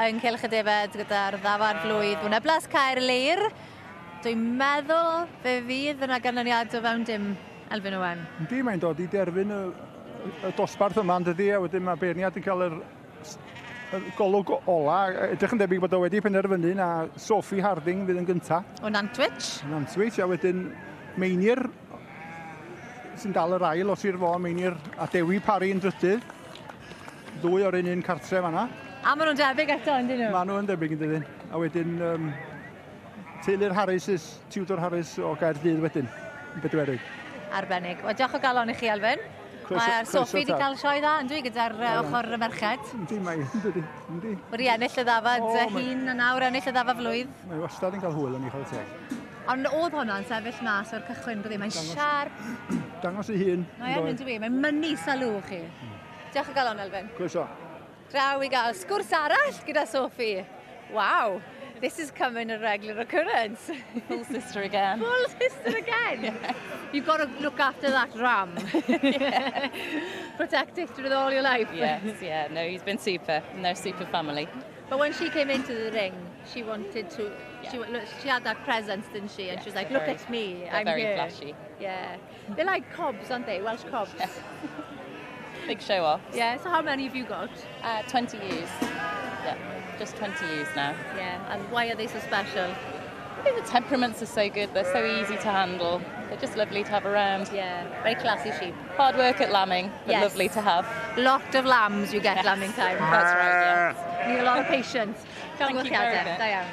yng Nghylch y Defed gyda'r ddafad flwydd Wyneblas Caerlŷr. Dwi'n meddwl fe fydd yna ganlyniad o fewn dim, Elfyn Owen. Yndi, mae'n dod i derfyn y, y dosbarth yma, yn dydi, a wedyn mae beirniad yn cael yr, y golwg ola. Edrych yn debyg bod o wedi penderfynu na Sophie Harding fydd yn gynta. O Nantwich. Nantwich, a wedyn Meinir sy'n dal yr ail o Sir Fôn, Meinir a Dewi Parry yn drydydd. Ddwy o'r un un cartre fanna. A maen nhw'n debyg eto, yn dyn nhw? Maen nhw yn debyg, yn dydyn. A wedyn, teulu'r Harris, Tudor Harris o Gaerdydd wedyn, yn bedwerydd. Arbennig. Wel, diolch o galon i chi, Elfyn. Mae'r Sophie wedi cael sioe dda, yn dwi, gyda'r ochr y merched. Yndi, mae, yndi, yndi. Wedi ennill y ddafad hun a nawr ennill y ddafad flwydd. Mae wastad yn cael hwyl yn ei chwarae teg. Ond oedd hwnna'n sefyll mas o'r cychwyn, byddi, mae'n siarp. Dangos ei hun. Mae yn, yn dwi, mae'n mynnu sylw chi. Diolch o galon, Elfyn. Croeso. Draw i gael sgwrs arall gyda Sophie. Wow, this is coming a regular occurrence. Full sister again. Full sister again. Yeah. You've got to look after that ram. Protect it with all your life. Yes, yeah, no, he's been super, and they're a super family. But when she came into the ring, she wanted to, she had that presence, didn't she? And Yes, she was like, they're look very, at me, they're I'm very here. Flashy. Yeah. They're like cobs, aren't they? Welsh cobs. Yeah. Big show off. Yeah, so how many have you got? 20 ewes. Yeah, just 20 ewes now. Yeah, and why are they so special? I think the temperaments are so good. They're so easy to handle. They're just lovely to have around. Yeah, very classy sheep. Hard work at lambing, but lovely to have. Lot of lambs you get lambing time. That's right, yes. Need a lot of patience. Thank you very much. Da iawn.